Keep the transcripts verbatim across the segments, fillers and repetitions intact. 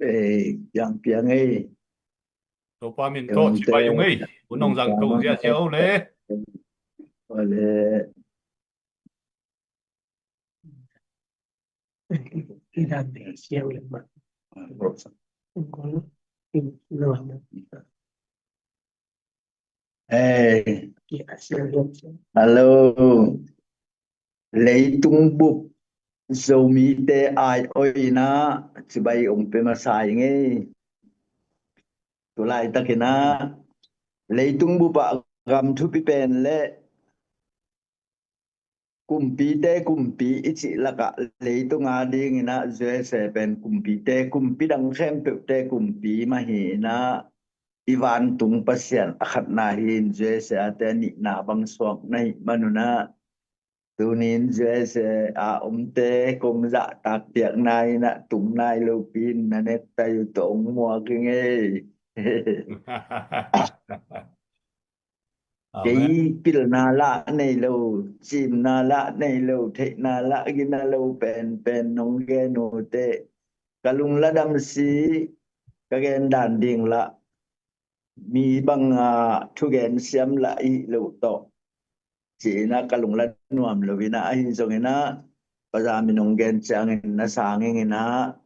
Ei, piang piang ei. Topa min tawh cibai ung ei. U Nong Zang to ziahziah o le. O le. Ei. Hello. Leitung bup Zomite ai-awina cibai ong pia masa ing ei. Tulaitakinah leitung bupah gam thupi pen le kumpite kumpi i cih lakah leitung a dinginah U S A pen kumpite kumpi dang khempeuhte kumpi mah hi inah i vantung Pasian a khatna hi in U S A te a nihna bang suak na hih manunah tunin U S A a omte kong zahtak piakna inah tung nai lopi in na nektai uh tawh ong muak ing ei. Kei pilna lah nei lo, cimna lah nei lo, theihna lah gina lo penpen nong gen uh teh ka lung la dam si, ka gen dan ding lah mi banga thugen siam lah i hih loh tawh ci-inah ka lung la nuam lo inah, ahi zonginah paza min hong gen ciangin na sang inginah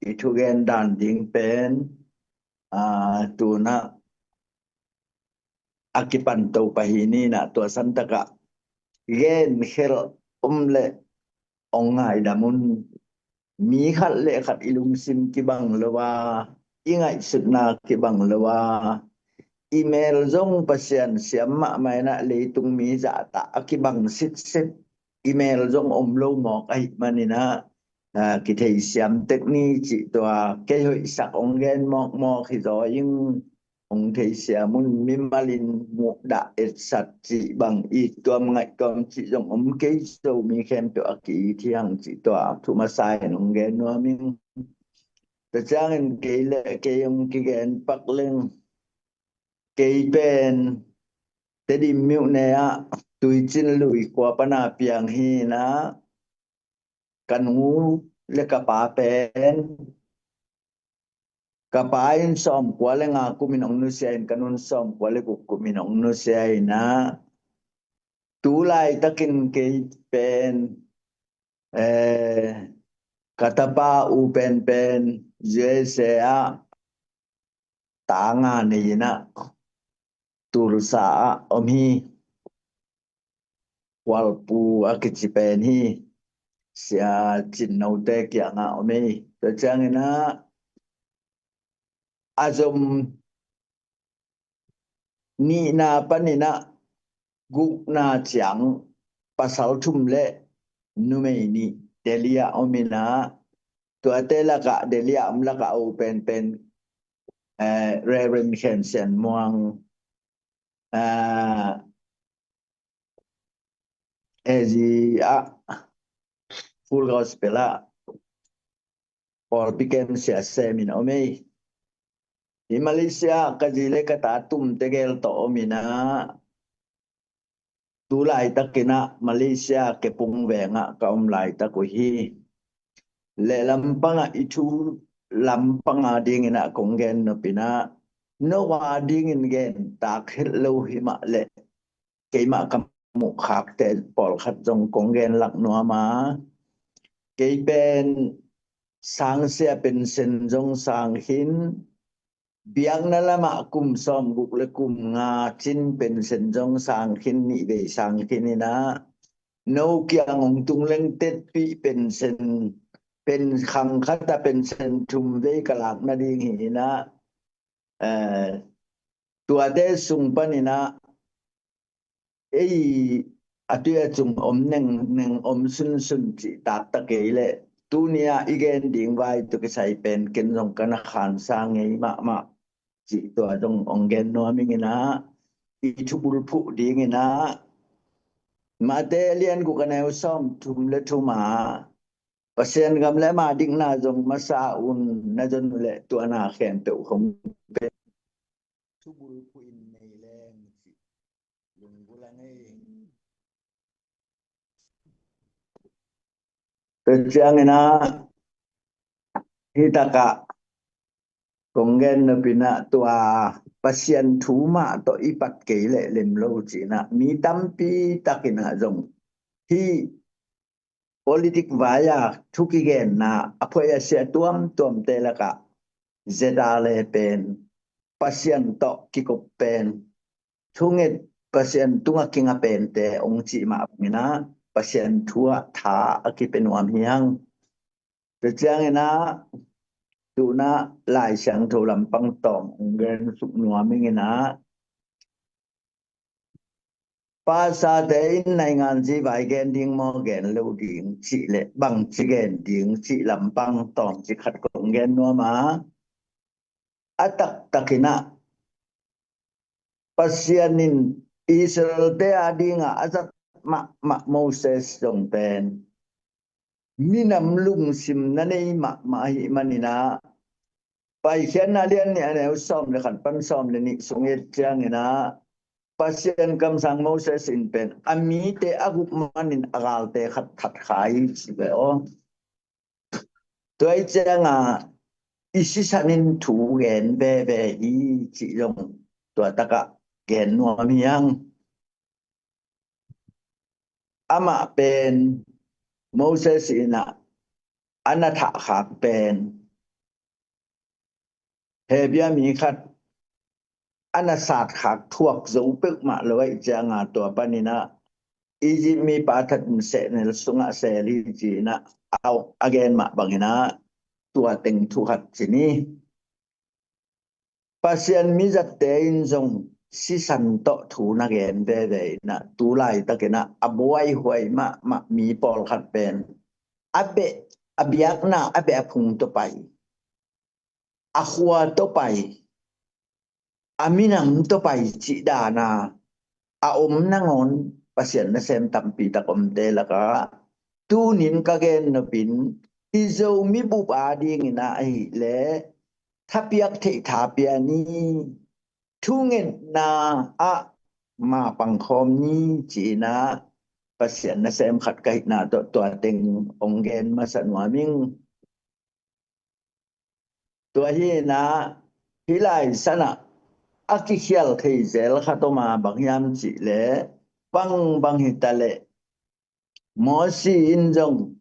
i thugen dan ding pen tunah a kipan to pah hi inah tua santakah gen khelh om le ong ngaidam un. Mi khat le khat i lungsim kibang lo a, i ngaihsutna kibang lo a, i mel zong Pasian siam mahmah inah leitung mi zahtak a kibang sitset i mel zong om lo mawk ahih maninah kitheisiam tek ni cih tua kei hoihsak ong gen mawkmawk hi zaw ing. Ong theisiam un, mimalin muhdah etsat cih bang i tuam ngaih tuam cih zong om kei, Zomi khempeuh a ki-it hi hang cih tua thu masa in ong gen nuam ing. Tua ciangin kei le kei ong kigen pak leng kei pen Tedim myone ah Tuicin Lui khua pana piang hi inah ka nu le ka pa pen ka pa in sawmkua le nga kumin ong nusia in ka nun sawmkua le guk kumin ong nusia inah tu laitakin kei pen ka tapa u penpen U S A ah tanga nei inah Tulsa ah om hi. Kualpu a kici pen hi. Sia Cinnote kiangah om hi. Tua cianginah a zom nihna paninah gukna ciang pasal thum le numei nih Delhi ah om inah tuate lakah Delhi ah om lakah a u penpen Reverend Khen Sian Muang A Z ah Full Gospel ah pawlpi kem sia semin om ei. Hi Malaysia ka zi le ka ta tum tegel tawh om inah tu laitakinah Malaysia Kepung vengah ka om laitak uh hi. Le lampangah i thu lampanga dinginah kong gen nopinah no a dingin gen tak het lo hi mah le keimah ka muhkhakte pawlkhat zong kong gen lak nuam a, kei pen sangsia pensen zong sang khin, biakna lamah kum sawmguk le kum nga cin pensen zong sang khin, nihvei sang khin inah no kiang hong tung leng tetpih pensen pen khang khat a pensen thum vei ka lak nading hi inah tuate sung paninah ei a tui a cung om nengneng om sunsun cih taktak kei leh tuni-ah i gen ding vai tawh kisai pen ken zong ka na khansa ngei mahmah cih tua zong ong gen nuam ing inah i thubul phuh ding inah Mate lian guk a neu sawm thum le thum ah Pasian gam le ama dikna zong masa un na zon uh leh tua na khempeuh hong pe thubul phuh in nei leng cih lunggulh a ngei. Tua ciangin ah hih takah Kong gen nopin ah tua Pasian thu mah tawh i pat kei leh lem lo ci-in ah mi tampi takin ah zong hih politik vai-a thu kigenna a phuai a sia tuamtuamte lakah Z R le pen Pasian tawh kikop pen thunget Pasian tungah kinga pente hong cih mah bangin ah Pasian thu ah tha a kipia nuam hi hang. Tua ciangin ah tu-in ah Lai Siangtho lampang tawm hong gen suk nuam ing in ah, pasate in naingan ci vai gen ding maw, gen lo ding cih leh bangci gen ding cih lampang tawmcik khat kong gen nuam a, a taktakin ah Pasian in Israel-te a dingah a zat mahmah Moses zong pen minam lungsim na nei mahmah ahih manin ah, Paikhiatna lian nih a neu sawm le khat pan sawm le nih sung i et ciangin ah Pasian kamsang Moses in pen a mite a guh manin a galte khat that kha hi ci ve aw. Tua ahih ciangah i sisan in thu gen veve hi cih zong tua takah gen nuam hi hang. Amah pen Moses in ah a na thahkhak pen Hebrew mi khat a na satkhak thuak zo peuhmah lo ahih ciangah tua panin ah Egypt mipa that in sehnel sungah sel hi ci-in ah a gen mah bangin ah tua teng thu khat ci ni. Pasian mizatte in zong sisan tawh thu na gen veve in ah tu laitakin ah a buaihuai mahmah mi pawlkhat pen a beh a biakna a beh a phung tawh pai, a khua tawh pai, a minam tawh pai cih dana a om nangawn Pasian nasem tampi tak omte lakah tunin ka gen nopin i Zomi bup a dingin ah ahih leh thapiak theih tha pia ni, thungetna ah ma pangkhawm ni ci-in ah Pasian nasem khat ka hihna tawh tua teng hong gen masa nuam ing. Tua hi-in ah hih Lai Siangtho ah a kikhial thei zel khat om a, bang hiam cih leh bangbang hi ta leh Mosi in zong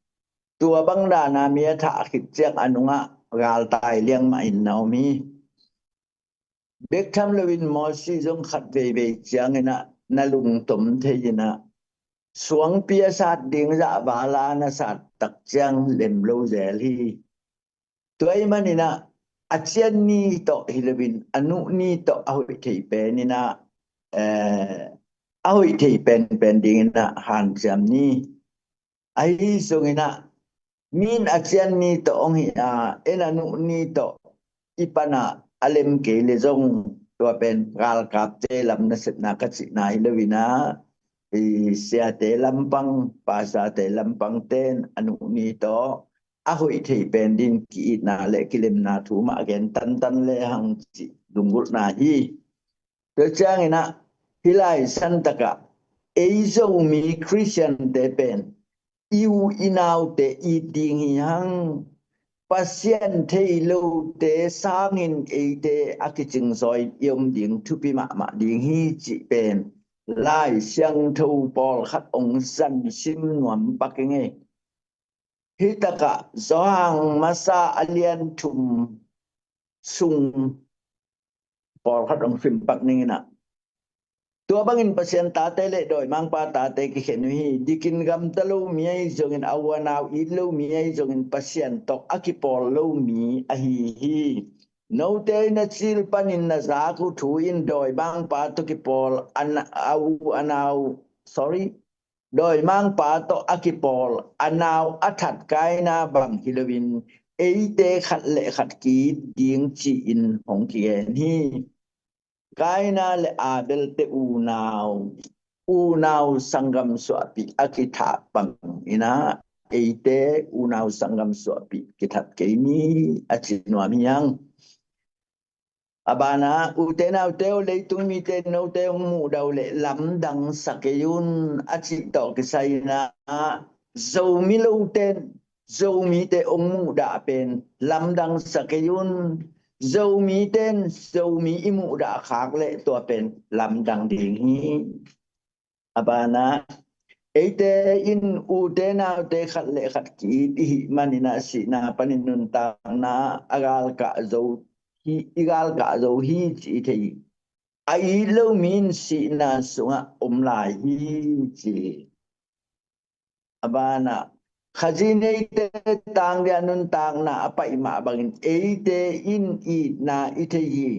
tua bang dana mi a thah khit ciang a nungah galtai liang mah in na om hi. Bek tham loin Mosi zong khat veivei ciangin ah na lungtom thei in ah suangpi a sat ding zah vala na sat tak ciang lem lo zel hi. Tua ahih manin ah a cian ni tawh hi loin a nuh ni tawh a hoih thei pen in ah, eh, a hoih thei penpen dingin ah hanciam ni. Ahi zongin ah mi in a cian ni tawh hong hih a, en a nuh ni tawh i pan ah a lem kei leh zong tua pen galkapte lam nasepna ka cihna hi loin ah, i siate lampang, pastorte lampang ten a nuh ni tawh a hoih thei pen ding ki-itna le kilemna thu mah gen tantan le hang cih lunggulhna hi. Tua ciangin ah hih Lai Siangtho ah ei Zomi Khristiante pen i u i naute it ding hi hang. Pasian thei lote sangin eite a kicingzaw in i om ding thupi mahmah ding hi cih pen Lai Siangtho pawlkhat hong zang sim nuam pak ing ei. Hih takah Johan masa a lian thum sung pawlkhat hong sim pak ning in ah, tua bangin Pasian tate le dawimangpa tate kikhen uh hi. Dikin gamta lo mi ahi zongin a u a nau it lo mi ahi zongin Pasian tawh a kipawl lo mi ahi hi. Note in a cil panin na zak uh thu in dawimangpa tawh kipawl a na-, a u a nau, sorry, dawimangpa tawh a kipawl a nau a that Kaina bang hi loin eite khat le khat ki-it ding ci-in hong kigen hi. Kaina le Abel te unau, unau sanggam suahpih a kithah bangin ah eite unau sanggam suahpih kithat kei ni a ci nuam hi hang. A banah ute naute aw, leitung mite note hong muhdah uh leh lamdang sa kei un a cih tawh kisai-in ah Zomi lote in Zomite hong muhdah pen lamdang sa kei un. Zomite in Zomi i muhdah khak leh tua pen lamdang ding hi. A banah, eite in ute naute khat le khat ki-it i hih manin ah sihna panin nuntakna a galkah zo hi, i galkah zo hi ci i thei hi. A it lo mi in sihna sungah om lai hi ci hi. A banah, Khazih neite tang ding a nuntakna a paih mah bangin eite in itna i thei hi.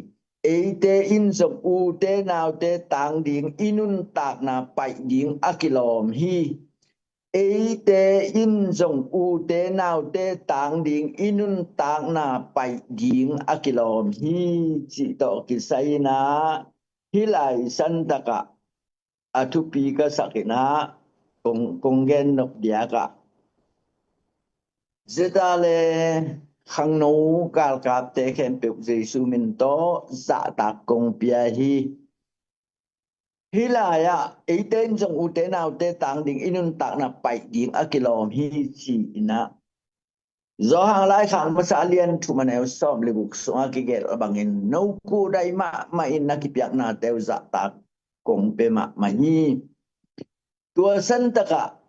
Eite in zong ute naute tang ding i nuntakna paih ding a kilawm hi. Eite in zong ute naute tang ding i nuntakna paih ding a kilawm hi cih tawh kisai-in ah hih lai santakah a thupi ka sak in ah kong, kong gen nop diak ah, Zeta le khangno galkapte khempeuh Jesu min tawh zahtak kong pia hi. Hih lai-ah eite in zong ute naute tang ding i nuntakna paih ding a kilawm hi ci-in ah Johan laikhak masa a lian thum a neu sawm le guk sungah kigelh bangin no kudai mahmah in na kipiaknate uh zahtak kong pia mahmah hi. Tua santakah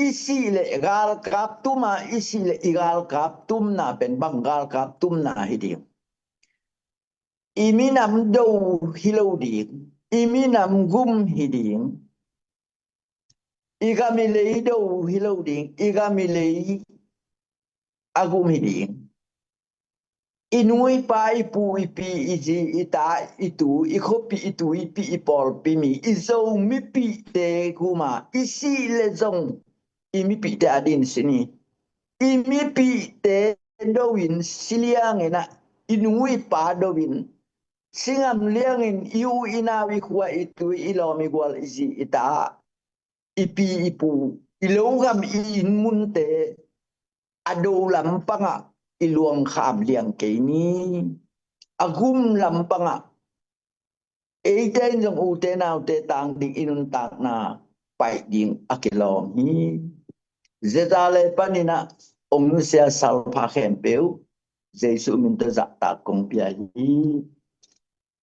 i sih leh galkap tum a, i sih leh i galkap tumna pen bang galkap tumna hi ding? I minam do hi lo ding, i minam gum hi ding, i gam i lei do hi lo ding, i gam i lei a gum hi ding. I nu i pa, i pu i pi, i zi i ta, i tu i khuapi, i tu i pi, i pawlpi mi, i Zo mipihte gum a, i sih leh zong i mipihte a din sin hi. I mipihte do in si liangin ah, i nu i pa do in si ngam liangin i u i nau, i khua i tui, i lawm i gual, i zi i ta, i pi i pu, i lo gam i inn munte a do lampangah i luangkham liang kei ni. A gum lampangah eite in zong ute naute tang ding i nuntakna paih ding a kilawm hi. Zeta le panin ah ong nusia salpha khempeuh Jesu min tawh zahtak kong pia hi.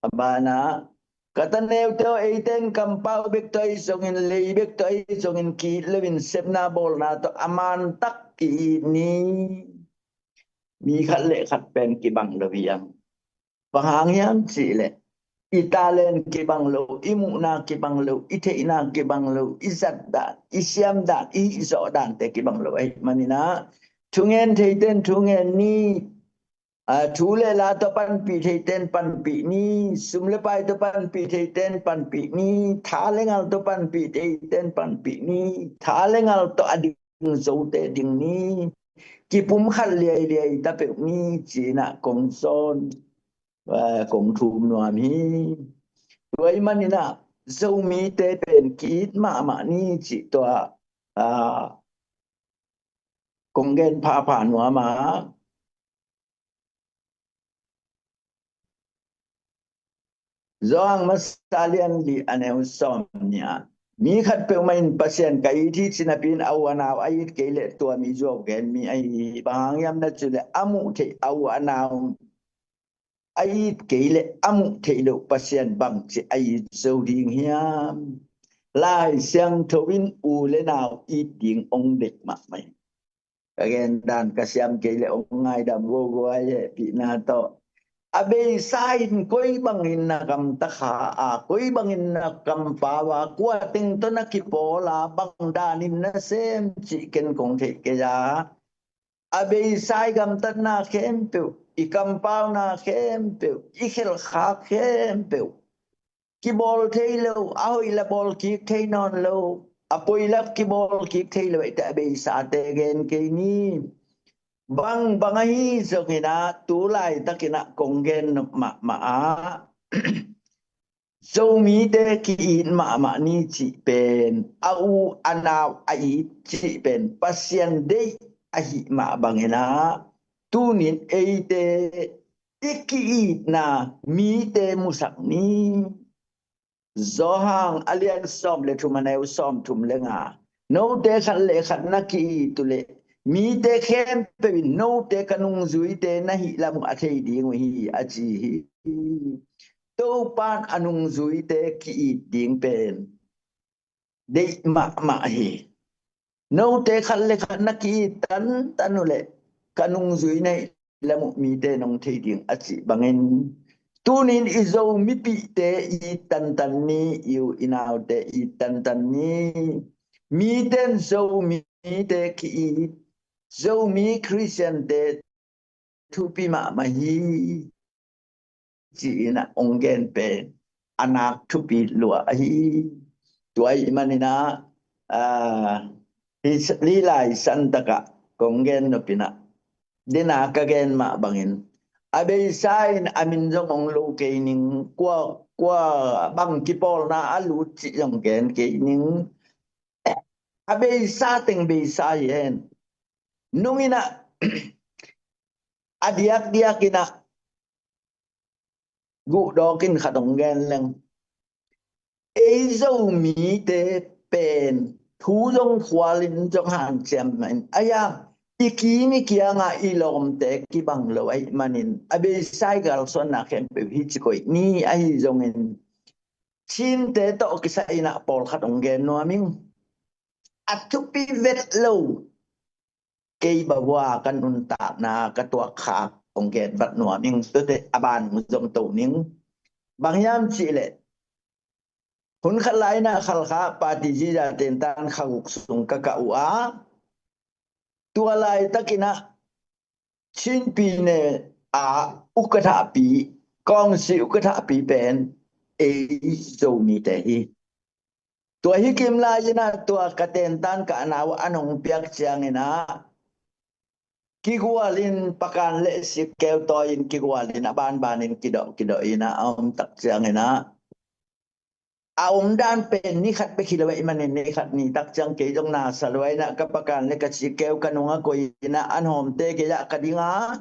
A banah, ka ta neute aw, eite in kampau bek tawh ahi zongin, lei bek tawh ahi zongin, ki-it loin sepna bawlna tawh a mantak ki-it ni. Mi khat le khat pen kibang lo hi hang. Bang hang hiam cih leh i talent kibang lo, i muhna kibang lo, i theihna kibang lo, i zat dan, i siam dan, i hih zawh dante kibang lo ahih manin ah, thungen theite in thungen ni. A, thu le la tawh panpih theite in panpih ni, sum le pai tawh panpih theite in panpih ni, tha le ngal tawh panpih theite in panpih ni, tha le ngal tawh a ding zote ding ni, kipumkhat liailiai ta peuh ni, ci-in ah kong sawn, a, kong thum nuam hi. Tua ahih manin ah Zomite pen ki-it mahmah ni cih tua, a, kong gen phapha nuam a. Johan masa lian li a neu sawm nih ah, mi khat peuhmah in Pasian ka it hi ci napi in a u a nau a it kei leh tua mi zuau gen mi ahi hi. Bang hang hiam na cih leh a muh theih a u a nau a it kei leh a muh theih loh Pasian bangci a it zo ding hiam? Lai Siangtho in u le nau it ding ong deih mahmah hi. Ka gen dan ka siam kei leh ong ngaidam guaguai, hehpihna tawh. A beisa in koi bangin na gamta kha a, koi bangin na kampau a, kua teng tawh na kipawl a, bang danin na sem cih ken kong theih kei a. A beisa i gamtatna khempeuh, i kampauna khempeuh, i khelhkhak khempeuh kibawl thei lo, a hoih la bawl kik thei nawn lo, a poi la kibawl kik thei lo, eite a beisate gen kei ni. Bang bang ahi zongin ah tu laitakin ah kong gen nop mahmah ah, Zomite ki-it mahmah ni cih pen, a u a nau a it cih pen Pasian deih ahih mah bangin ah, tunin eite i ki-itna mite musak ni. Johan a lian sawm le thum a neu sawm thum le nga, note khat le khat na ki-it uh leh Mite khempeuh in note ka nungzuite na hih lam uh a thei ding uh hi, a ci hi. Topan a nungzuite ki-it ding pen deih mahmah hi. Note khat le khat na ki-it tantan uh leh ka nungzui na hih lam uh mite nong thei ding a cih bangin, tunin i Zo mipihte it tantan ni, i u i naute it tantan ni. Mite in Zomite ki-it, Zomi Khristiante thupi mahmah hi, ci-in ah ong gen pen a nak thupi lua ahi. Tua ahih manin ah, ah, hih lai santakah kong gen nop in ah, dena ka gen mah bangin, a beisa in a min zong ong lo kei ning, kua, kua bang kipawlna a lut cih zong gen kei ning. A beisa teng beisa hi hen. Nung in ah, a diakdiak in ah, guhdawk in khat ong gen leng. Ei Zomite pen thu zong khual in zong hanciam in, a iam, i kim i kiangah i lawmte kibang lo ahih manin, a beisa i kalsuanna khempeuh hi ci koih ni. Ahi zongin Chinte tawh kisai in ah pawlkhat ong gen nuam ing. A thupi vet lo, kei bang vua ka nuntakna ka tuakkhak ong gen vat nuam ing. Tuate a ban zong to ning. Bang hiam cih leh, hun khat lai in ah Khalkha party ziza tentan kha guk sung ka kah uh a, tua laitak in ah Chin pyine a ukathapi, kawngsi ukathapi pen ei Zomite hi. Tua hi kim lai in ah tua ka tentan ka a nau an hong piak ciangin ah, kigual in, pakan le sikkeu tawi in kigual in, a banban in kidawh kidawh in ah a om tak ciangin ah, a omdan pen ni khat bek hi lo ahih manin, ni khat ni tak ciang kei zong na sa lua in ah, ka pakan le ka sikkeu ka nung ah koih in ah, an hawmte gei ah ka ding a,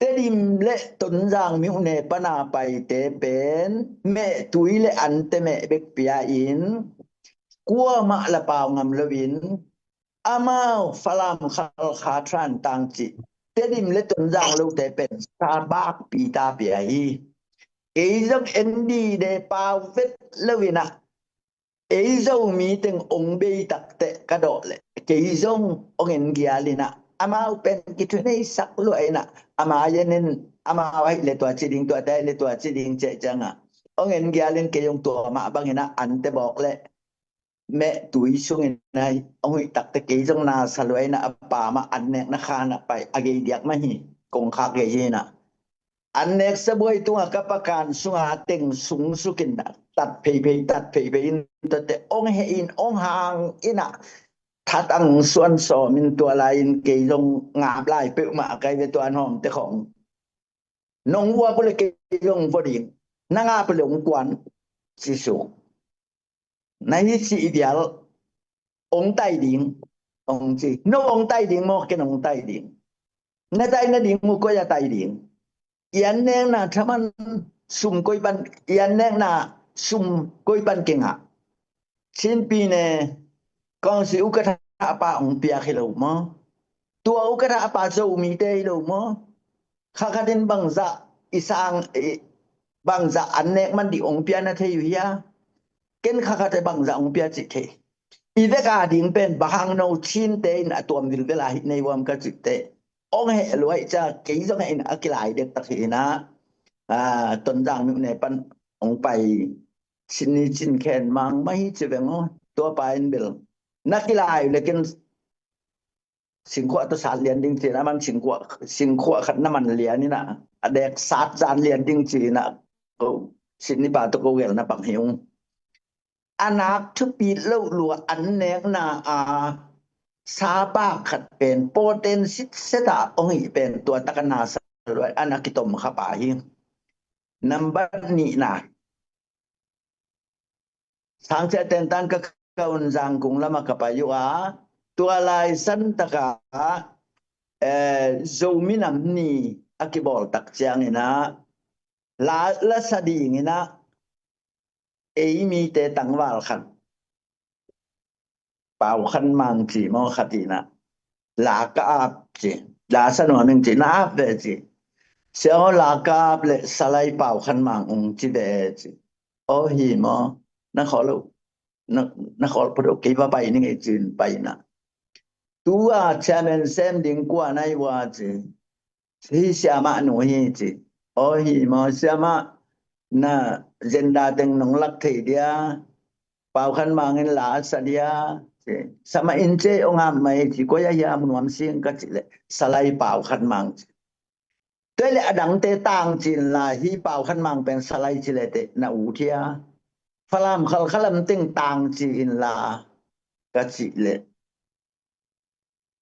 Tedim le Tonzang myone pan a paite pen mehtui le ante meh bek pia in, kuamah la pau ngam loin, amau Falam, Khalkha, Thantlang cih Tedim le Tonzang lote pen sa bakpi ta pia hi. Kei zong en dide pau vet lo in ah, ei Zomi teng ong bei takteh ka dawh leh, kei zong ong en gial in ah, amau pen kithuneihsak lua in ah, amau en in, amau ahih leh tua ci ding, tuate ahih leh tua ci ding cih ciang ah, ong en gial in kei zong tua mah bang in ah ante bawk leh mehtui sung in ah ong huih takteh kei zong na sa lua in ah, a pa mah an nekna khan ah pai a gei diak mah hi, kongkhak gei hi in ah. An nek sabuai tungah ka pakan sungah teng sung suk in ah, tat pheiphei, tat pheiphei in, tuate ong heh in, ong hang in ah, that ang suan sawm in, tua lai in kei zong ngap lai peuhmah a kai ve, tua an hawmte khawng. Nong vuak uh leh kei zong vua ding, na ngap uh leh ong kuan, ci suk. Na hi cih i bial, ong tai ding, ong ci. No ong tai ding maw, ken ong tai ding. Na tai nading uh koi a tai ding. I an nekna thaman sum koi pan, i an nekna sum koi pan kingah. Chin pyine kawngsi ukatha pa ong piak hi lo maw? Tua ukatha pa Zomite hi lo maw? Kha khat in bangzah i sang, i, bangzah an nek man ding ong pia na thei uh hia? Ken kha khat in bangzah ong pia cih thei. I vek a ding pen bang hang no Chinte in a tuam vilvel a hi nei uam ka cih teh, ong heh lua ahih ciang kei zong heh in a kilai dektak hi in ah, ah, Tonzang myone pan ong pai Chin ni Chin khen mang mah hi ci veng aw. Tua pa in bel na kilai uh leh ken singkhuah tawh sat lian ding ci in ah, aman singkhuah, singkhuah khat na man lian in ah, a dek sat zan lian ding ci in ah, ko Chin ni pa tawh ko gelna bang hi ung. A nak thupi loh lua an nekna a sapa khat pen pawlten sitset a ong hih pen tua tak a na sa lua, a na kitom kha pa hi. Nambat nihna, Sangsia tentan ka kaun Zangkung lamah ka pai uh a, tua lai santak ah, eh, Zomi Nam Ni a kibawl tak ciangin ah, la, la sa dingin ah, ei mite tangval khat, Pau Khan Mang ci maw, khat in ah, La ka ap ci. La sa nuam ing ci, na ap ve ci. Sia aw, la ka ap leh Salai Pau Khan Mang ung ci ve ci. Aw hi maw? Na khol lo. Na, na khol pha lo, kei va pai ning ei ci-in pai na. Tua chairman sem ding kua na hi ua ci. Hi siamah nu hi ci. Aw hi maw, siamah, na zenda teng nong lak thei dia, Pau Khan Mang in la a sa dia ci. Sa mah in ci, ong ap mah hi ci. Koi ah hiam, nuam sing ka cih leh Salai Pau Khan Mang ci. Tua leh a dangte Tang ci inla, hi Pau Khan Mang pen Salai ci leh teh na ut hia? Falam Khalkha lam teng Tang ci inla, ka cih leh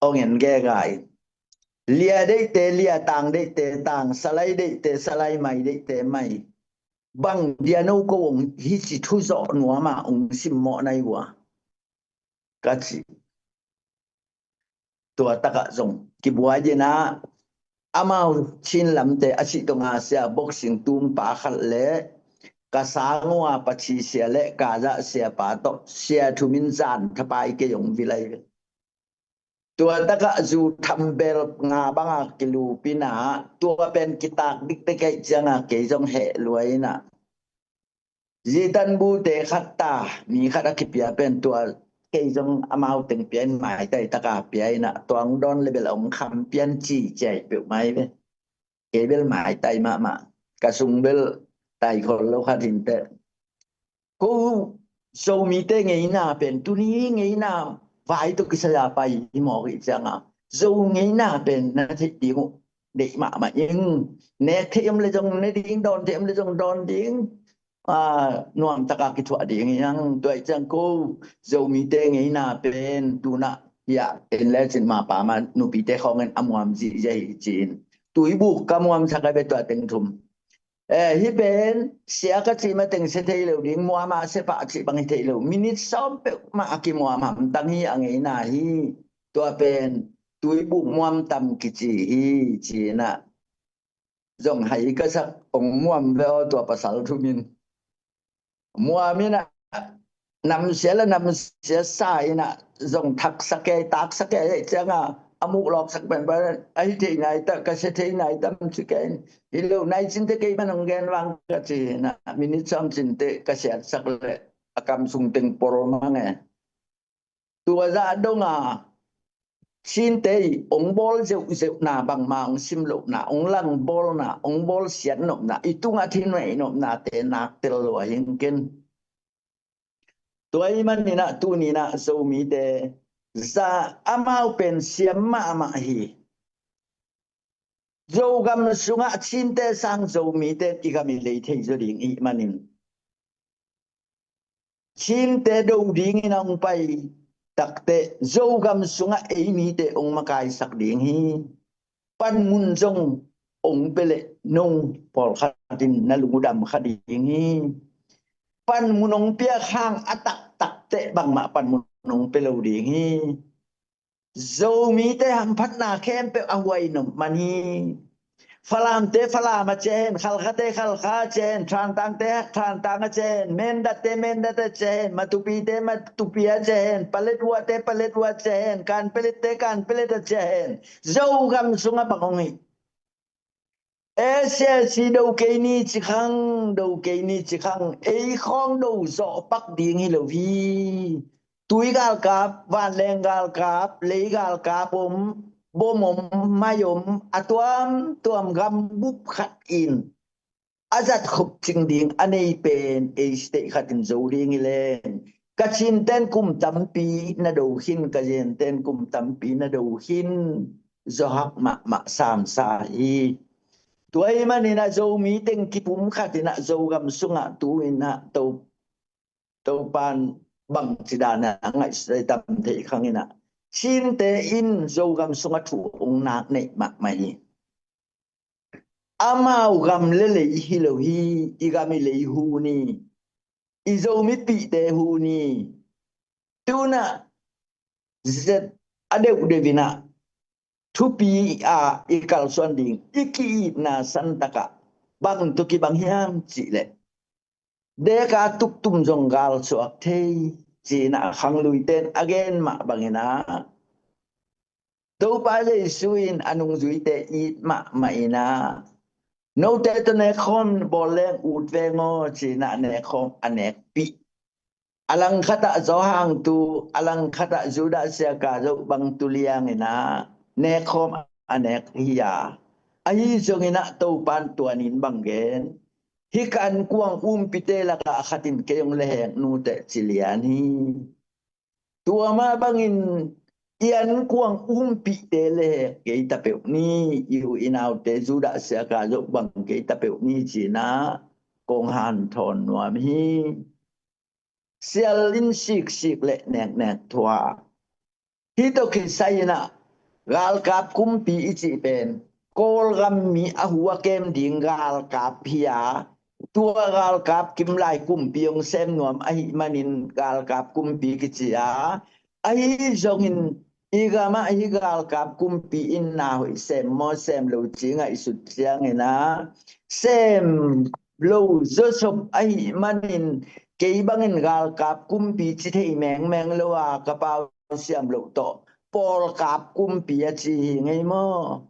ong en gegai. Lia deihte Lia, Tang deihte Tang, Salai deihte Salai, Mai deihte Mai. Bang dia no ko ong hi ci thu zawh nuam ah ong simmawh na hi ua, ka cih. Tua takah zong kibuai ding ah, amau Chin lamte a cih tonga sia boxing tumpa khat leh ka sang ua Pachi sia leh ka zah siapa tawh sia thumin zan thapai kei ong vilai ve. Tua takah zu thambel nga banga kilup in ah, tua pen kitak dikte kei cianga kei zong heh lua in ah, zitan bute khat ta, mi khat a kipia pen tua kei zong amau teng pia in maitai taka pia in ah, tua ong dawn leh bel ong kham pian ci ciai peuh mai ve. Kei bel maitai mahmah. Ka sung bel tai khol lo khat hi inteh. Ko Zomite ngeina pen tuni ngeina vai tawh kisai a pai hi mawk hi cianga, Zo ngeina pen na theih ding uh deih mahmah ing. Nek theih om leh zong ne ding, dawn theih om leh zong dawn ding. Aa, nuam taka kithuah ding hi hang. Tua hi ciang ko Zomite ngeina pen tunah hiah en lecin mapa ma nupite khawngin a muam zihziah hi ci-in. Tuibuk ka muamsak a ve tua teng thum. Eh, hih pen sia ka cih mateng sia thei lo ding, muam a sia pah cih bang hi thei lo. Minit sawm peuhmah a kimuam hamtang hi a ngeina hi. Tua pen Tuibuk muam tam kici hi ci-in ah zong hai ka sak, ong muam ve aw tua pasal thum in. Muam in ah namsia le namsia sa in ah zong thaksak ei, taksak ei cianga a muh lawksak penpen, a hi thei nai ta, ka sia thei nai tam ci kei in. Hi lo nai cinte kei man ong gen vang ka ci in ah, minit sawm cinte ka siatsak leh a kam sung teng por mang e. Tua zah donga Cinte i ong bawl zeuhzeuhna, bangma ong sim lohna, ong lang bawlna, ong bawl siat nopna, i tungah thinei nopnate nak tel lua hi ing ken. Tua ahih manin ah tuni-in ah Zomite za amau pen siam mahmah hi. Zogam sungah Cinte sang Zomite i gam i lei thei zaw ding i hih manin, Cinte do dingin a hong pai takteh Zogam sungah ei mite hong makaisak ding hi. Panmun zong hong pia leh no pawlkhat in na lungdam kha ding hi. Panmun hong piak hang a taktakteh bangmah panmun hong pia lo ding hi. Zomite hamphatna khempeuh a huai nop man hi. Falamte Falam a ciah hen, Khalkhate Khalkha a ciah hen, Thantangte Thantang a ciah hen, Mendatte Mendat a ciah hen, Matupite Matupi a ciah hen, Paletwate Paletwa a ciah hen, Kanpelette Kanpelet a ciah hen, Zogam sungah bang hong hi? S S C do kei ni ci khang, do kei ni ci khang, ei khawng do zawh pak ding hi lo hi. Tui galkap, vanleng galkap, lei galkap om, bom om, mai om, a tuamtuam gambup khat in a zat khop cing ding a nei pen ei state khat in zo ding hi leng. Ka Cinten kum tampi na do khin, ka Zenten kum tampi na do khin, zawhak mahmah samsa hi. Tua ahih manin ah Zomi teng kipumkhat in ah Zogam sungah tu-in ah To, Topa'n bangci dan a ngaihsut tam theih khang in ah Cinte in Zogam sungah thu hong nak neih mahmah hi. Amau gam le lei hi lo hi, i gam i lei hu ni, i Zomipihte hu ni. Tu-in ah zet a deuhdeuh in ah thupi a i kalsuan ding i ki-itna santak ah bang tawh kibang hiam cih leh, deka tuktum zong galsuak thei ci-in ah khangluite in a gen mah bangin ah Topa Jesu in a nungzuite it mahmah in ah, note tawh nekkhawm bawl leng ut veng aw, ci-in ah nekkhawm a nekpih. A langkhat ah Johan tu, a langkhat ah Judas Iskariot bang tu liang in ah nekkhawm a nek hi a, ahi zongin ah Topa in tua ni-in bang gen, hih ka ankuang umpite lakah a khat in kei hong lehhek nuteh ci lian hi. Tua mah bangin i ankuang umpite lehhek kei ta peuh ni, i u i naute Judas Iskariot bang kei ta peuh ni, ci-in ah kong hanthawn nuam hi. Sial in siksik le neknek thuah. Hih tawh kisai-in ah galkap kumpi i cih pen Kawlgam mi a hu a kem ding galkap hi a, tua galkap kimlai kumpi hong sem nuam ahih manin galkap kumpi kici a, ahi zongin i gamah hih galkap kumpi in na hoih sem maw sem lo ci ngaihsut ciangin ah, sem lo zawsop ahih manin kei bangin galkap kumpi ci thei mengmeng lo a, ka pau siam loh tawh pawlkap kumpi a ci hi ngei maw?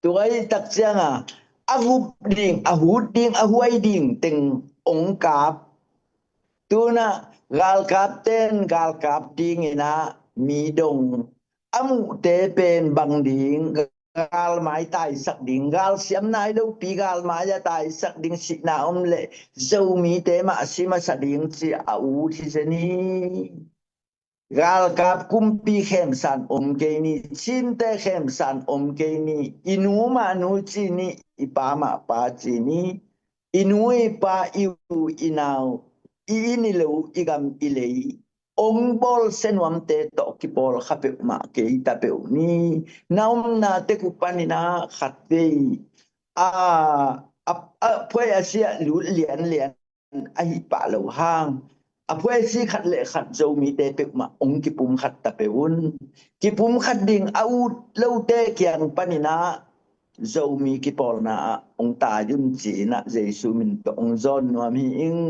Tua i tak ciangah a gup ding, a hut ding, a huai ding teng hong kap. Tu-in ah galkapte in galkap dingin ah mi dong, a muhte pen bang ding, galmai taisak ding, galsiam nai lopi galmai a taisak ding, sihna om leh Zomite mah si masa ding ci a ut hi zen hi. Galkap kumpi khemsan om kei ni, Chinte khemsan om kei ni, i nu mah nu ci ni, i pa mah pa ci ni, i nu i pa, i u i nau, i inn i lo, i gam i lei hong bawlsia nuamte tawh kipawlkha peuhmah kei ta peuh ni. Na omna tek uh panin ah khatvei a, a, a phuai a si ah lut lianlian ahih pah loh hang, a phuaisi khat le khat Zomite peuhmah hong kipumkhat ta peuh un. Kipumkhat ding a ut lote kiang panin ah Zomi kipawlna ah hong tai un ci-in ah Jesu min tawh hong zawn nuam hi ing.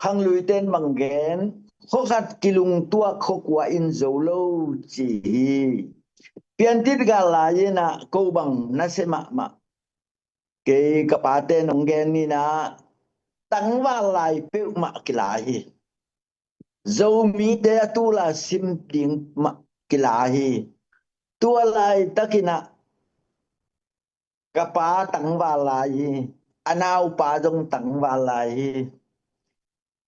Khangluite in bang gen, khua khat kilungtuak khua kua in zo lo ci hi. Piantit gal lai-in ah ko bang nasia mahmah. Kei ka pate in hong gen ni-in ah, tangval lai peuhmah kila hi. Zomite a tul a sim ding mah kila hi. Tua laitakin ah ka pa tangval lai hi. A naupa zong tangval lai hi.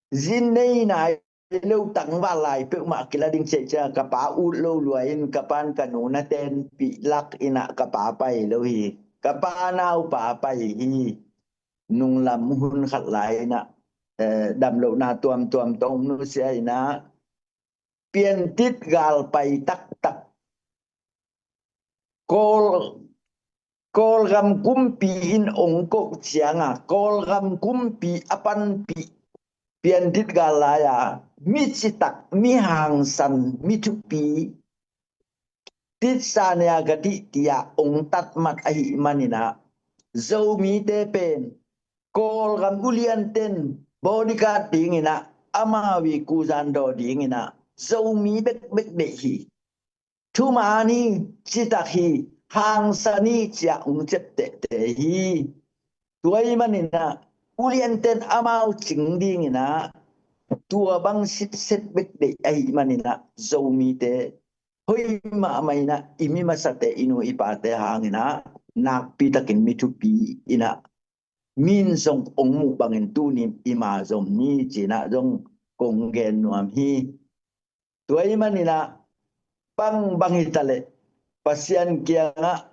Zin nei nai lo tangval lai peuhmah kila ding cih ciang ka pa ut lo lua in ka pa in ka nu na tenpih lak in ah ka pa pai lo hi. Ka pa naupa pai hi. Nunglam hun khat lai in ah, eh, damlohna tuamtuam tawh nusia in ah, piantit gal pai taktak. Kawl, Kawlgam kumpi in hong koh ciangin, Kawlgam kumpi a panpih piantit gal lai-a, mi citak, mi hangsan, mi thupi, Titsania ka tih, tiah hong tatmat ahih manin ah, Zomite pen Kawlgam ulianten bodyguard dingin ah, amau i kuzan daw dingin ah, Zomi bekbek deih hi. Thuman hi, citak hi, hangsan hi, ci-a hong ciaptehte hi. Tua ahih manin ah, ulianten amau cing dingin ah, tua bang sitset bek deih ahih manin ah, Zomite hoih mahmah in ah, i mi masate, i nu i pate hangin ah, nakpi takin mi thupi in ah, min zong hong muh bangin tuni-in i ma zom ni ci-in ah zong kong gen nuam hi. Tua ahih manin ah, bangbang hi ta leh Pasian kiangah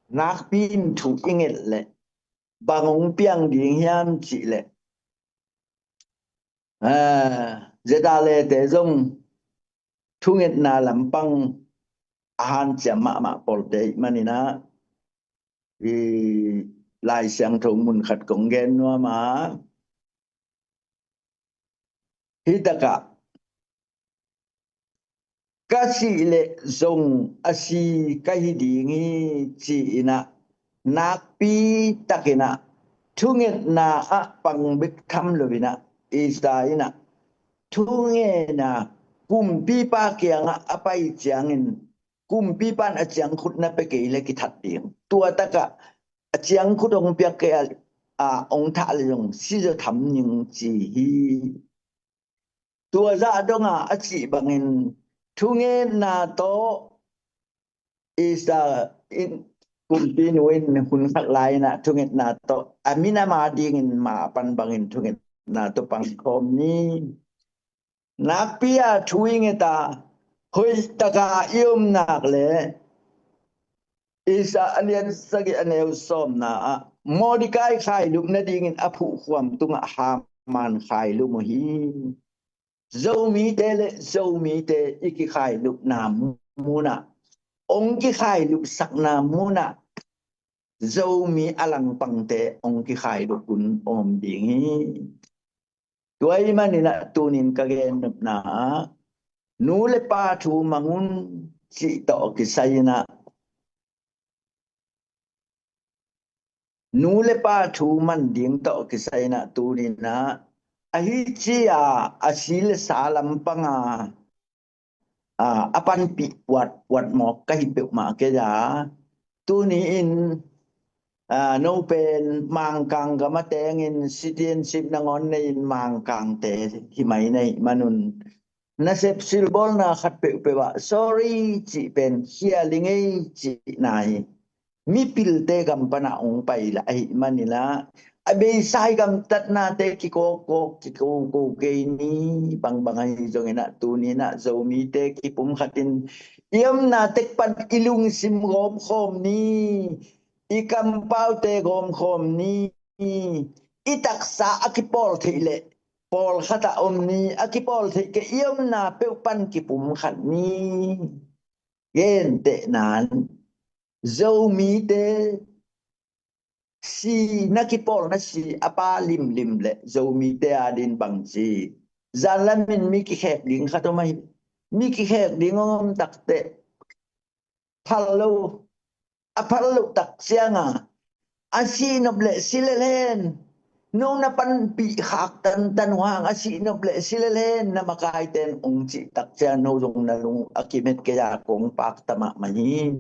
nakpi in thu i nget leh bang hong piang ding hiam cih leh, ah, Zedale te zong thungetna lampang a hanciam mahmah pawlte ahih manin ah, i Lai Siangtho mun khat kong gen nuam a, hih takah, ka sih leh zong a si ka hi ding hi, ci-in ah nakpi takin ah, thungetna ah pang bek tham loin ah, Isaiah in ah, thungetna kumpipa kiangah a pai ciangin kumpipa in a ciangkhut na pia kei le kithat ding. Tua takah a ciangkhut hong piak kei a, a hong thah le zong sizaw tham ning ci hi. Tua zah dongah a cih bangin thungetna tawh Israel in kumpinu in hun khat lai-inah thungetna tawh a minam a dingin ma a pan bangin thungetna tawh pangkhawm ni. Nakpi a thu i nget a hoih taka i om nak le Israel a lian sagih a neu sawmna ah Mordecai khailup nadingin a phuhkhuam tungah Haman khailup uh hi. Zomite le Zomite i kikhailupna munah, ong kikhailupsakna munah Zomi a langpangte ong kikhailup hun om ding hi. Tua ahih maninah tunin ka gennopna ah nu le pa thu mang un cih tawh kisai-inah nu le pa thu man ding tawh kisai-inah tuninah ahi ci-a a si le sa lampanga a panpih puatpuat mawk ka hi peuhmah kei a, tuni-in no pen Mangkang gam a tengin citizenship nangawn nei-in Mangkangte hi mai na hih manun nasep silbawlna khat peuhpeuh ah sorry cih pen khial i ngei cihna hi. Mipilte gam panah hong pai lah ahih maninah a beisa i gamtatnate kikawkkawk kikoko kei ni. Bangbang ahi zonginah tuninah Zomite kipumkhatin i omna tek pan i lungsim gawmkhawm ni. I kampaute gawmkhawm ni. I taksa a kipawl theih leh pawlkhat ah om ni. A kipawl theih kei i omna peuh pan kipumkhat ni. Gentehnan Zomite si na kipawl na si a pa limlim le Zomite a din bangci zanlamin mi kikhek ding khat om ahi. Mi kikhek ding om takteh phal lo a phal loh tak cianga a sihnop le silel hen. No na panpih khak tantan uh hang a sihnop le silel hen na makaiten ong cih tak ciang no zong na lung a kimet kei a kong pakta mahmah hi.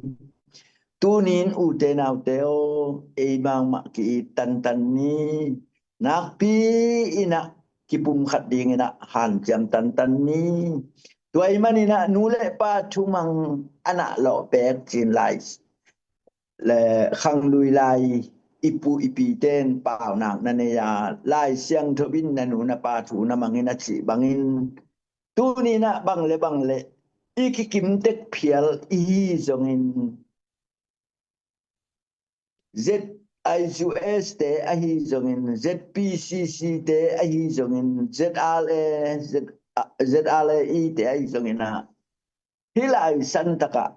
Tunin ute naute aw, ei bangmah ki-it tantan ni. Nakpi inah kipumkhat dinginah hanciam tantan ni. Tua ahih maninah nu le pa thumang a nah lawh pek cin lai le khanglui lai i pu i pite in paunak na nei a, Lai Siangtho in na nu na pa thu na mangin a cih bangin tuninah bang le bang le i kikimtek phial i hi zongin Z I U S te ahi zongin, Z P C C te ahi zongin, Z R A, Z, Z R A E te ahi zongin ah hih lai santakah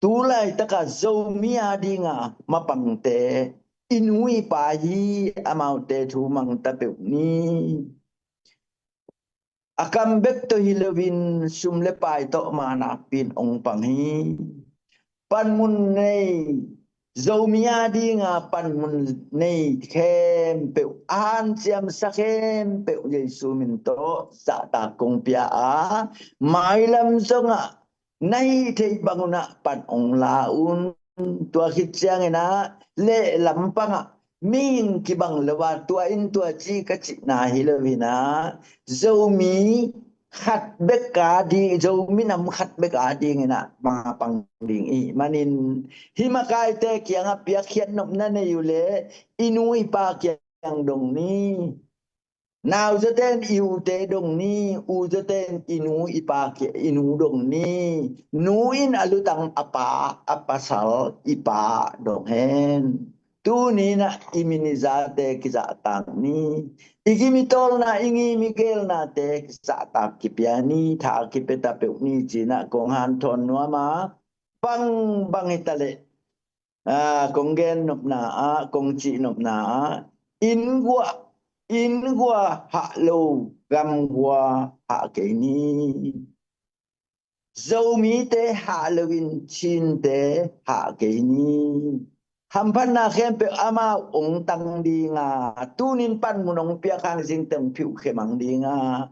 tu laitakah Zomi a dinga mapangte i nu i pa hi. Amaute thu mangta peuh ni. A kam bek tawh hi loin sum le pai tawh ma nakpi in ong pang hi. Panmun nei, Zomi a dinga panmun nei khempeuh, a hanciamsa khempeuh Jesu min tawh zahtak kong pia a, mailam zongah na hih theih bangunah pan ong la un. Tua khit cianginah leh lampangah mihing kibang lo a tua in tua ci ka cihna hi loinah Zomi khat bek a ding, Zomi nam khat bek a dinginah mapang ding i hih manin hih makaite kiangah piakkhiat nopna nei uh leh i nu i pa kiang dong ni. Nauzate in i ute dong ni, uzate in i nu i pa kia i nu dong ni. Nu in a lutang a pa, a pasal i pa dong hen. Tuninah i min i zate kizahtak ni. I gim i tawlna, i ngim i gelnate kizahtak kipia ni. Tha kipia ta peuh ni cinah kong hanthawn nuam a, bang bang hi ta leh a, kong gen nopna ah, kong cih nopna ah, inn guah, inn guah hah lo, gam guah hah kei ni. Zomite hah loin Chinte hah kei ni. Hamphatna khempeuh amau ong tang dinga, tunin panmun ong piak hang zingteng phiuhkhe mang dinga.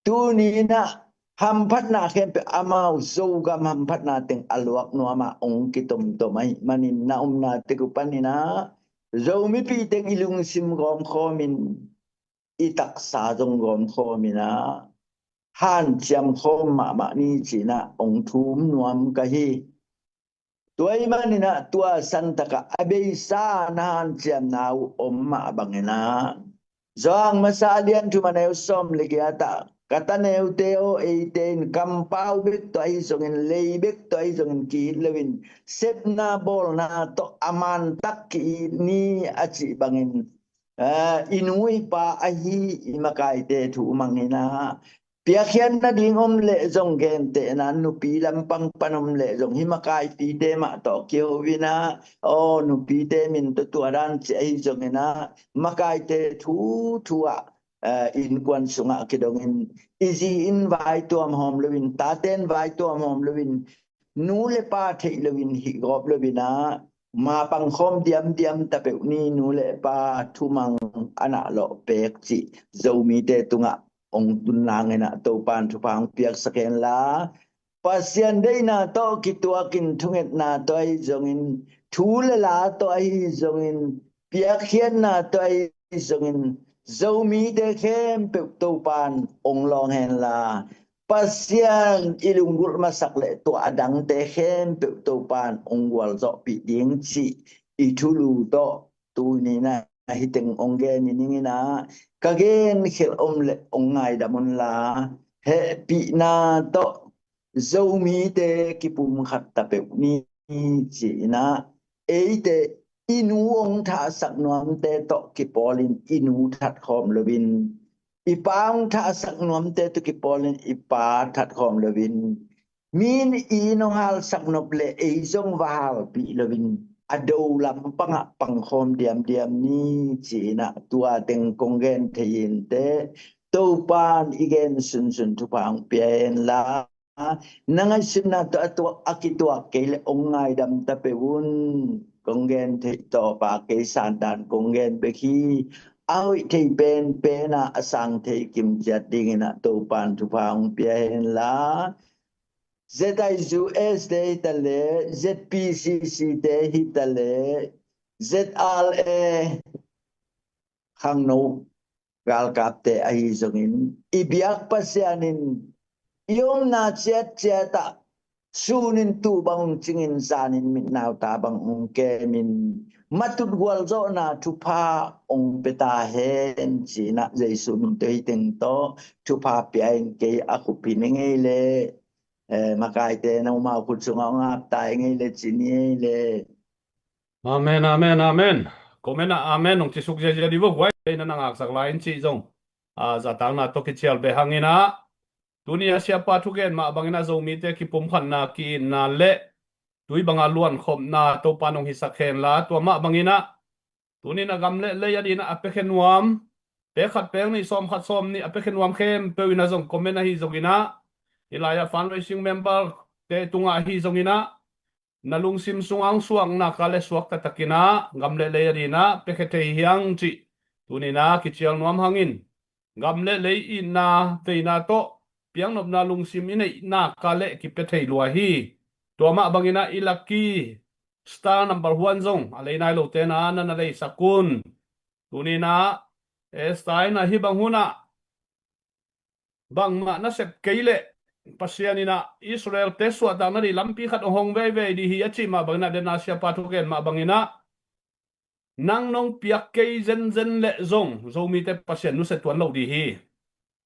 Tuninah hamphatna khempeuh amau Zogam hamphatna teng a luak nuamah hong kitomtom ahih manin na omna tek uh paninah Zomipi teng i lungsim gawmkhawmin i taksa zong gawmkhawminah hanciam khawm mahmah ni cinah hong thum nuam ka hi. Tua ahih maninah tua santakah a beisa na hanciamna uh om mah banginah Johan masa a lian thum a neu sawm le giatah ka taneute aw, eite in kampau bek tawh ahi zongin lei bek tawh ahi zongin ki-it loin sepna bawlna tawh a mantak ki-it ni a cih bangin i nu i pa ahi i makaite thu manginah piakkhiatna ding om leh zong gentehna nupi lampang pan om leh zong hih makaipite mah tawh kiho inah aw nupite min tawh tua dan ci ahi zonginah makaite thu thu ah innkuan sungah kidongin i zi in vai tuam hawm loin taten vai tuam hawm loin nu le pa theih loin hih gawp loinah mapang khawm diamdiam tapeuh ni nu le pa thumang a nah lawh pek cih Zomite tungah hong tun nanginah Topan thupha hong piaksak henla Pasian deihna tawh kituakin thungetna tawh ahi zongin thu le la tawh ahi zongin piakkhiatna tawh ahi zongin Zomite khempeuh Topan hong lawng henla Pasian i lunggulh masak le tua a dangte khempeuh Topan hong gualzawhpih ding cih i thulu tawh tuninah hih teng hong gen i ninginah ka gen khelh om le hong ngaidam unla hehpihna tawh Zomite kipumkhat tapeuh ni cinah eite i nu hong thahsak nuamte tawh kipawlin i nu thatkhawm loin i pa hong thahsak nuamte tawh kipawlin i pa thatkhawm loin mi in i nong halsak nop le ei zong va halpih loin a do lampangah pangkhawm diamdiam ni cinah tua teng kong gen thei inteh Topan i gen sunsun thupha hong pia henla na ngaihsutna tawh a tuak a kituak kei le hong ngaidam tapeuh un. Kong gen theih tawpa kei sandan kong gen bek hi. A hoih thei penpena a sang thei kimciat dinginah Topan thupha hong pia henla Z I U S te hitaleh Z P C C te hitaleh Z R A khangno galkapte ahi zongin i biak Pasian in i omna ciatciatah sunin tu bang cingin zanin mitnau ta bang hong kemin matut gualzawhna thupha hong pia ta hen cinah Jesu min tawh hih teng tawh thupha pia in kei a khupi ni ngei le makaite na umau khut sungah hong apta i ngei le ci ni ei le. Amen, amen, amen. Comment ah amen hong cisuk ziazia di vo guai na na ngaksak lai in cih zong a zatakna tawh kicial beh hanginah tuni a siapa thugen mah banginah Zomite kipumkhatna ki-itna le tui banga luankhopna Topan hong hisak henla tua mah banginah tuninah gam le lei a dinah a piakhia nuam pek khat pek nih sawm khat sawm nih a piakhia nuam khempeuh inah zong comment ahi zonginah hih lai-ah fundraising member te tungah ahi zonginah na lungsim sungah hong suakna ka le suak taktakinah gam le lei a dinah piakhia thei hiang cih tuninah kicial nuam hangin gam le lei itna veina tawh piaknopna lungsim i neihna ka le kipia thei lua hi. Tua mah banginah i lucky star number one zong a lei nai lote na na na leisak un. Tuninah Esther inah hih bang hunah bangmah na sep kei leh Pasian inah Israel-te suahtakna dih lampi khat hong hong veivei dih hi a cih mah banginah den a siapa thugen mah banginah nang nong piak kei zenzen leh zong Zomite Pasian nusia tuan lo dih hi.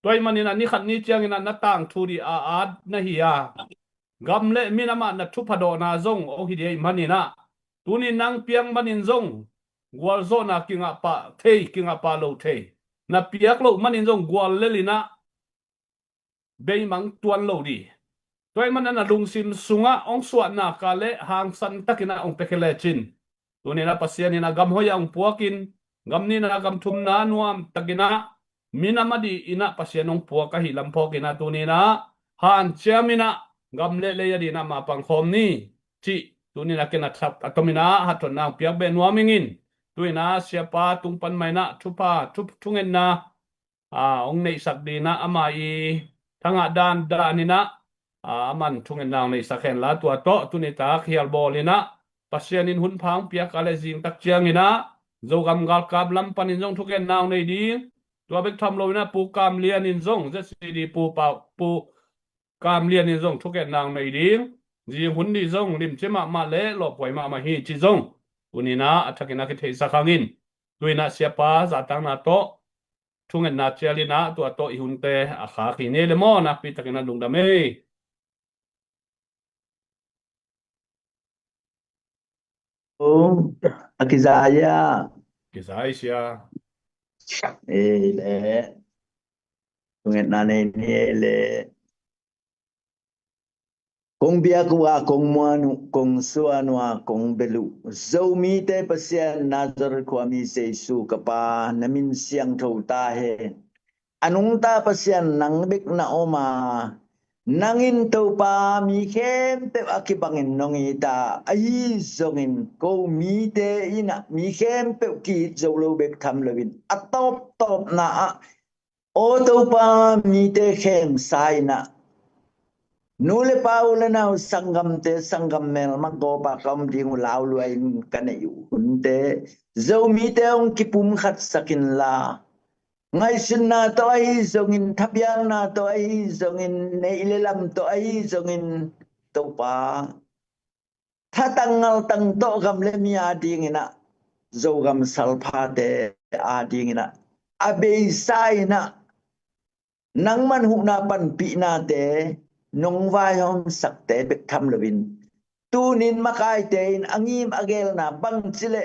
Tua ahih maninah ni khat ni cianginah na tangthu dih a at na hi a gam le minamah na thupha dawhna zong hong hi dih ahih maninah tuni nang piak manin zong gualzawhna kingahpah thei kingahpah lo thei na piak loh manin zong gual lelinah beimang tuan lo dih. Tua ahih manin a lungsim sungah hong suahna ka le hangsan takinah hong piakhia lecin tuninah Pasian inah gam hoih ah hong puakin gam nihna gam thumna nuam takinah minam a dih inah Pasian hong puak ahih lam phawkinah tuninah hanciam inah gam le lei a dinah mapang khawm ni cih tuninah ken a thap a tominah hatthotna hong piak beh nuam ingin tuinah siapa tung pan mah inah thupha thu thungetna a hong neihsak dinah ama i thangah dan dan inah, a, aman thungetna hong neihsak hen la, tua tawh tuni tak hial bawl inah Pasian in hun phang piak a le zing tak ciang inah Zogam galkap lam panin zong thungetna hong nei ding. Tua bek tham lo inah Pu Kam Lian in zong, Z C D Pu Pau, Pu Kam Lian in zong thungetna hong nei ding. Zing hun nih zong limci mahmah le lawphuai mahmah hi ci zong tuni inah a thak inah kitheisak hangin, tu inah siapa zahtakna tawh thungetna cial inah tua tawh i hunte a khak hi ni le maw, nakpi takin a lungdam ei. Oh, a kizai a. Kizai sia. Ei le. Thungetna nei ni ei le. Kong biak uh a, kong muan uh, kong suan uh a, kong bel uh, Zomite Pasian, Nazareth khuami Jesu ka Pa, na min siangtho ta hen. A nungta Pasian nang bek na om a, nang in Topa mi khempeuh a kibangin nong it a, ahi zongin ko mite inah mi khempeuh ki-it zo lo bek tham loin a tawptawpna ah, aw Topa, mite khemsa inah, nu le pa, u le nau, sanggamte, sanggam melma gawp a ka om ding uh lau lua in ka neih uh hunte, Zomite hong kipumkhatsak inla, ngaihsutna tawh ahi zongin, thapiakna tawh ahi zongin, neih le lam tawh ahi zongin, Topa, thatang ngaltang tawh gam le mi ading inah, Zogam salphate ading inah, a beisa inah nangman huhna panpihnate nong vaihawmsakte bek tham loin, tunin makaite in a ngim a gelna bangci le